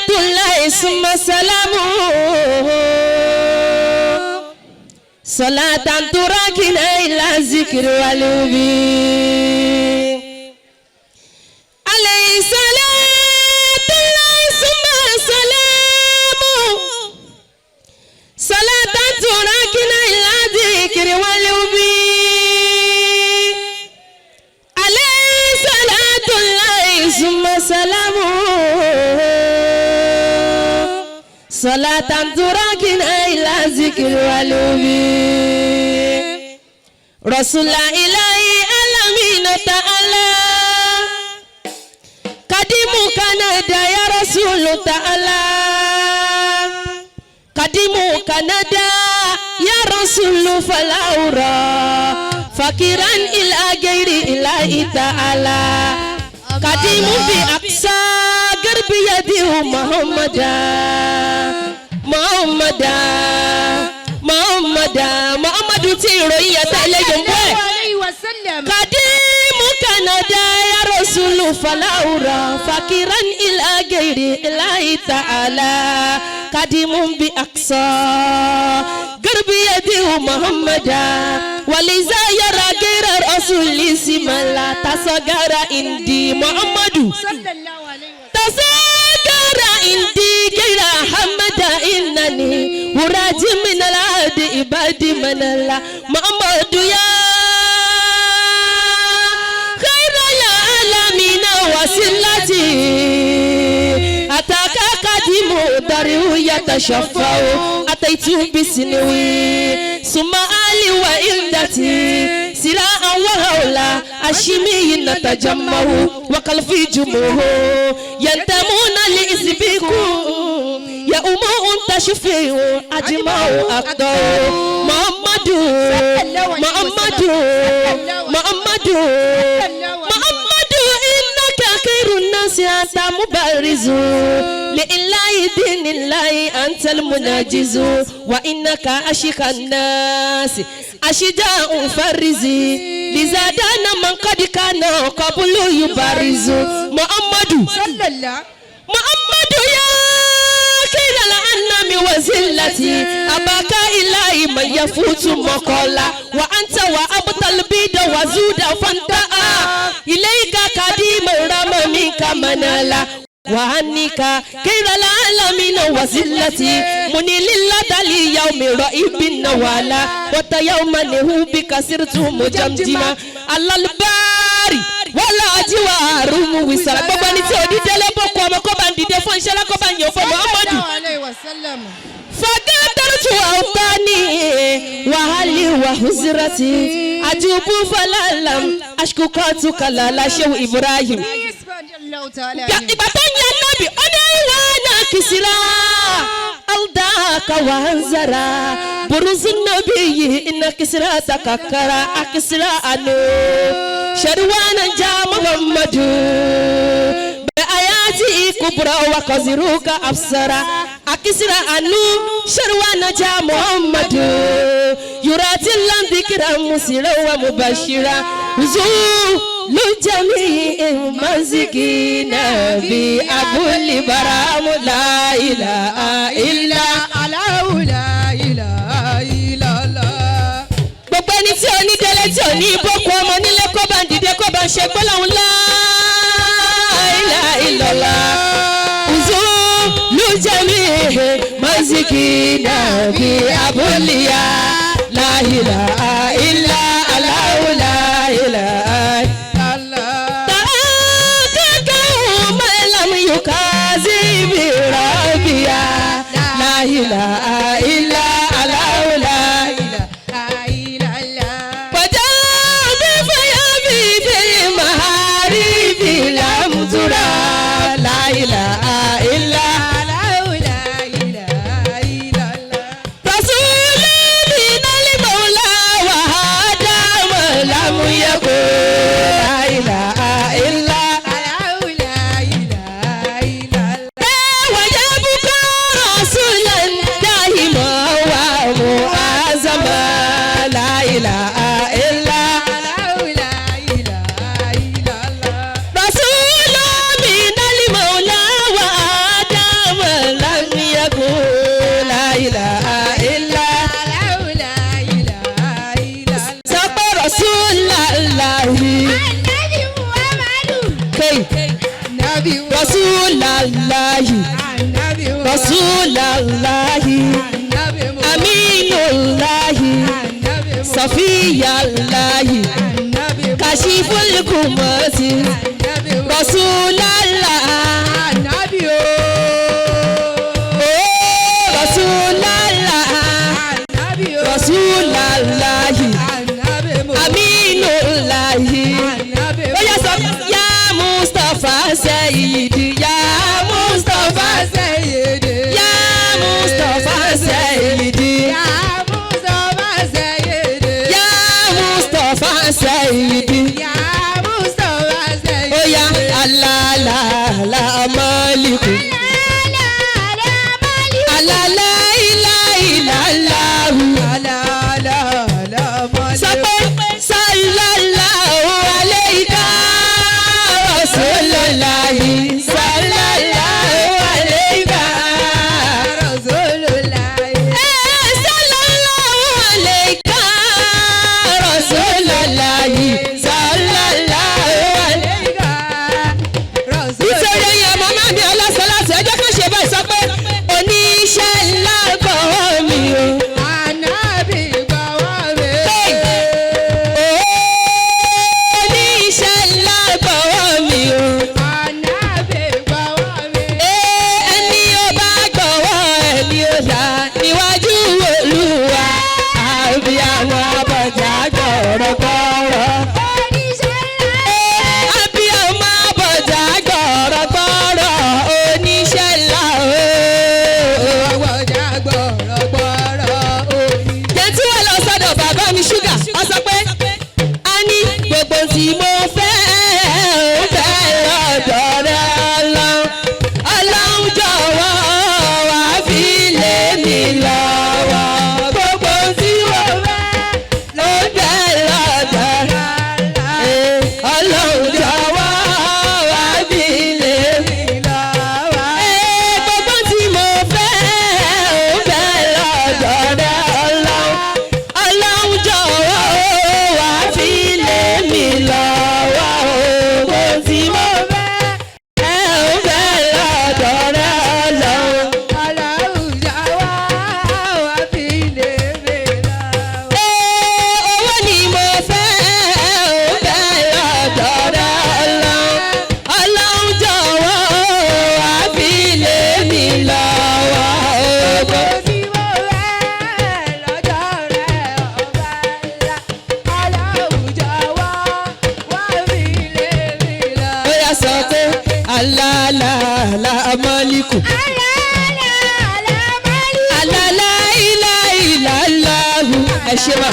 صلاة الله ثم سلامه صلاة تراكنا إلى الذكر والوبي عليه صلاة الله ثم سلامه صلاة تراكنا إلى الذكر والوبي عليه صلاة الله ثم سلامه صلاة تراكنا إلى ذكر والوبي رسول الله الأمين تعالى قديم كندا يا رسول تعالى قديم كندا يا رسول فلا أرى فقيرا إلى غير الله تعالى قديم بأقصى غرب يده محمدا محمدا محمدا محمد tí ìròyìn yẹn tẹ̀lé yòǹbó ẹ̀. عليه وسلم. قديم كندا يا رسول فلا أرى فقيرا إلى غير الله تعالى قديم بأقصى غرب يده محمدا ولذا يرى غير رسول سما لا تصغر عندي محمد. صلى الله عليه وسلم. تصغر عندي غير حمد إنني وراجي من العهد عبادي من الله محمد يا خير العالمين وسيلتي أتاك قديم دريو يتشفع أتيت بسنوي ثم آلي وإلدتي سراء وهولا أشمي نتجمع وقلبي جمهور ينتمون لإسبكم يا أم تشفي أجمع أقدر محمد محمد محمد محمد إنك خير الناس أنت مبارز لله دين الله أنت المناجز وإنك أشيخ الناس أشجاع فرزي لزادان من قد كان قبل يبارز محمد. صلى الله. محمد يا خير الأنام وزلتي أباك إلهي من يفوت مقالا وأنت وأبطل البيد وزود فانتهى إليك قديم رم منك منالا وعنك خير العالمين وزلتي مني لله ليوم رئيب النوالا وتيوم نهو بك سرت مجمجما على الباري wọ́lá ajíwá àrùn wìsàlà gbogbo ẹni tí ò dídé lébòkú ọmọ kó bá ń dìde fún iṣẹ́ lákó bá ń yàn fún Muhammadu. صلى الله عليه وسلم. فقدرت أوطاني وأهلي وحزرتي أجوب فلا لم أشكو لا شيخ إبراهيم. رضي الله تعالى عنه. Ìgbà tó ń yan nábì ó ní ìwà náà kìsìrà aldaka wanzara buruzu nabiyyi inna kisra takakkara akisra anu sharwana ja Muhammadu bi ayati kubra wa qaziruka absara akisra anu sharwana ja Muhammadu yurati lan dhikra musira wa mubashira لجميع المزكين بأبو البرام لا إله إلا الله لا إله إلا الله. Gbogbo ẹni tí ò ní délé tí ò ní bókun ọmọ nílé kó bá ń dìde kó bá ń ṣe gbólóhùn لا إله إلا الله. لجميع المزكين بأبوليا لا إله إلا الله لا إله الله. تحقق ما لم يكاذب ربيا لا إله إلا الله لا إله إلا الله. فجاء فيا في المحارب لم ترى لا إله إلا الله لا إله إلا الله. رسول من المولى. Rasulallahi, Rasulallahi, Aminullahi, Safiyallahi, Kashiful Kumasi, Rasulallah. Oh, Rasulallah, Rasulallahi, Aminullahi. Ó yá, sọ ya Mustapha Sayyidi, ya Mustapha, ya Mustapha Sayyidi, ya Mustapha Sayyidi. Ó yá, alala maliku, alala ilaha. Sọ pé sallallahu alayka rasulullahi, sallallahu alayka. Sallallahu alayka rasulullahi, sallallahu alayka. Nítorí ẹ̀yin ọmọ máa mi ọlọ́sọlọ́sọ, ẹ jẹ́ ká ṣe báyìí, sọ pé oníṣẹ́ ńlá kọ́ mi o. Hey! Oníṣẹ́ ńlá kọ́ mi o. Ẹni ó bá gbọ́wọ́ ẹni ó là níwájú Olúwa. Àbí àwọn abọ̀jà gbọ̀rọ̀gbọ̀rọ̀. Àbí àwọn abọ̀jà gbọ̀rọ̀gbọ̀rọ̀, oníṣẹ́ ńlá o. Jẹ́ tí wọ́n lọ sọ́dọ̀ bàbá mi ṣúgà, wọ́n sọ pé a ní gbogbo tí mo fẹ́ ó fẹ́ lọ́dọ̀ rẹ lọ. Ọlọ́run jọ̀wọ́ wá fi lé mi lọ́wọ́. Gbogbo tí mo fẹ́ ló fẹ́ lọ́dọ̀ rẹ. Ọlọ́run jọ̀wọ́ wá fi lé mi lọ́wọ́. Gbogbo tí mo fẹ́ ó fẹ́ lọ́dọ̀ rẹ Ọlọ́run. Ọlọ́run jọ̀wọ́ wá fi lé mi lọ́wọ́. Gbogbo tí mo fẹ́ ó fẹ́ lọ́dọ̀ rẹ Ọlọ́run. Owó ni mo fẹ́ ó fẹ́ lọ́dọ̀ rẹ Ọlọ́run. Ọlọ́run jọ̀wọ́ wá fi lé mi lọ́wọ́. Gbogbo tí mo fẹ́ lọ́dọ̀ rẹ ọba ńlá. Ó yá, sọ pé alálàlà mọ́líkù. Alálà ilá ìlà láhù. Ẹ ṣe mà.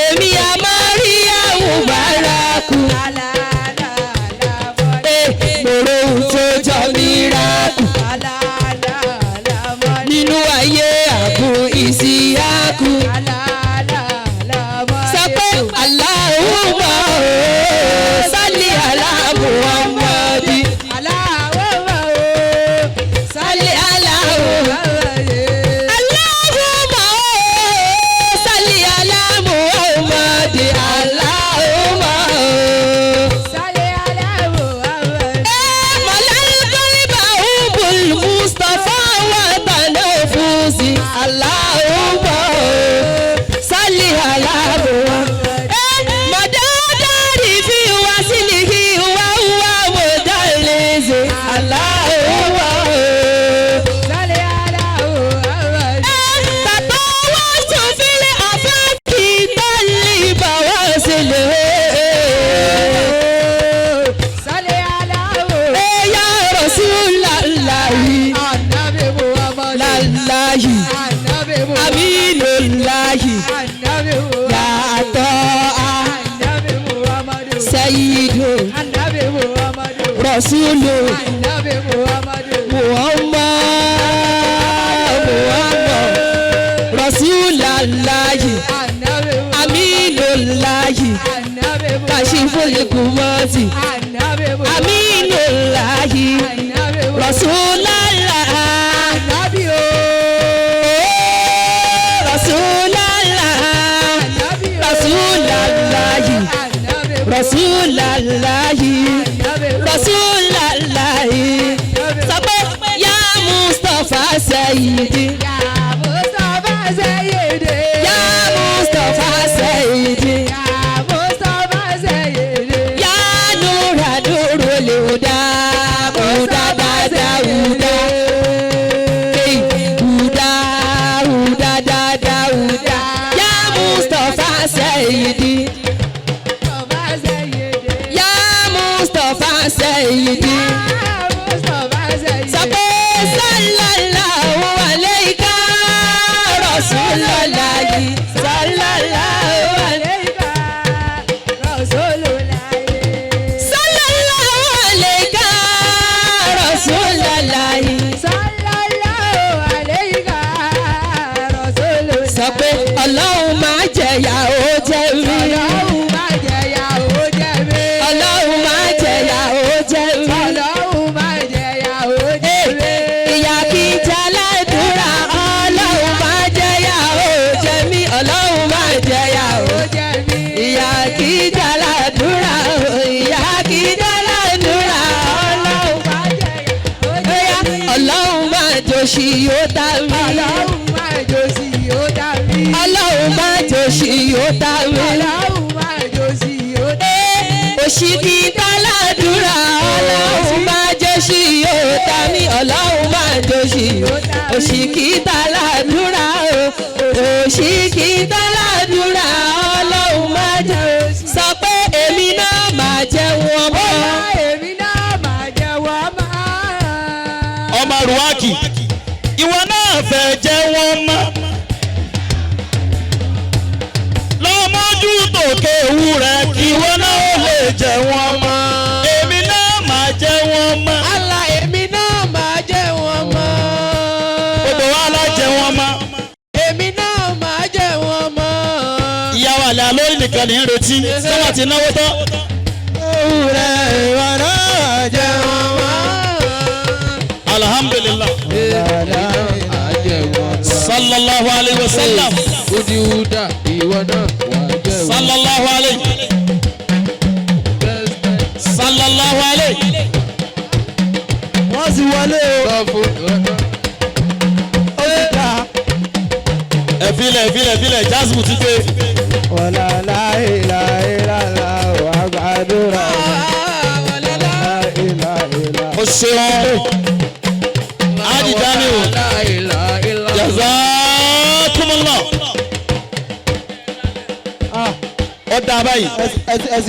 Èmi àmọ́ rí àwọn bárakú. Mòrò ohun tó jọ mí rákù. Nínú ayé àbú ìsìyákù. Sọ pé Allahumma salli ala Muhammadi. Salli ala Allahumma salli ala Muhammadi. Allahumma. Mọ̀lẹ́kọ́lẹ́bà Ubul Mustapha wa tanafusi. Allahumma salli ala Muhammad. Mọ̀dádárì fi wá sílìkì wá wá mọ̀dálẹ́sẹ̀. Allahumma. Tàbá wá tún fílẹ̀ àfáàkì tálí bá wá sílẹ̀. Ya Rasulallahi, lallahi, Aminullahi, ya Ta'a, Sayyidu, Rasulu, Muhammad, Muhammad, Rasulallahi, Aminullahi, Kashiful Kumati, Aminullahi, Rasulallah. Rasulallah, Rasulallahi, Rasulallahi, Rasul. Sayyidi. Ya Mustapha Sayyidi. Ya Mustapha Sayyidi. Ya Mustapha Sayyidi. Ya Nura Nurul Huda. Huda dada Huda. Hey, Huda Huda dada Huda. Ya Mustapha Sayyidi. Mustapha Sayyidi. Ya Mustapha Sayyidi. Ya Mustapha Sayyidi. Sọ pé sallallahu alayka Rasulullahi sallallahu alayka. Alayka Rasulullahi. Sallallahu alayka Rasulullahi. Sallallahu alayka Rasulullahi. Sọ pé Ọlọ́run máa jẹ̀yà ó jẹ́ mi. Ọlọ́run má jẹ̀yà ó jẹ́ mi. Ọlọ́run máa jẹ̀yà ó jẹ́ mi. Ọlọ́run má jẹ̀yà ó jẹ́ mi. Ìyà kì í jẹ aládùúrà. Ọlọ́run máa jẹ̀yà ó jẹ́ mi. Ọlọ́run máa jẹ̀yà ó Ó jẹ́ mi. ìyà kì í jẹ aládùúrà. Ìyà kì í jẹ aládùúrà. Ọlọ́run má jẹ̀yà ó jẹ́ bóyá mi. Ọlọ́run máa jòṣì yóò dá mi. Ọlọ́run má jòsì ó dá mi. Ọlọ́run máa jòṣì yóò dá mi. Ọlọ́run má jòsì ó dá mi. Òṣì kì í dá ládùúrà. Ọlọ́run máa jòṣì yóò dá mi. Ọlọ́run máa jòṣì òṣì kì í dá ládùúrà. Òṣì kì í dá ládùúrà. Ọlọ́run máa jòṣì. Sọ pé èmi náà máa jẹun ọmọ. Bóyá èmi náà máa jẹ́wọ́ máa. Ọmọ ruwaki, ìwọ náà fẹ́ jẹ́ wọ́n mọ́. Lọ́mọ́jú tòkè ewu rẹ̀ kí ìwọ náà ó lè jẹ́ wọ́n mọ́. Èmi náà máa jẹ́ wọ́n mọ́. Allah èmi náà máa jẹ́ wọn mọ́. Gbogbo wa la jẹ́ wọ́n mọ́. Èmi náà máa jẹ́ wọn mọ́. Ìyàwó àlẹ́ alórí nìkan ní í retí sọ́wọ́ ti náwó tán. Òwúrẹ̀ ìwọ náà jẹ́ wọn mọ́. Alhamdulillah, sallallahu alayhi wa sallam. Udiuda ìwọ náà wà jẹ́ wọn. Sallallahu alayhi, sallallahu alayhi. Wọ́n sì wọlé o. Sọ fún ìwọ náà. Ó ti dá. Ẹ̀fílẹ̀ ẹ̀fílẹ̀ ẹ̀fílẹ̀ jásùmù ti dé. Wàlá láìláìlàlá wà gbàdúrà. Láìláìlá. O ṣeun, Adi Jamiu, jazakumullah. Ó dá báyìí. Ẹ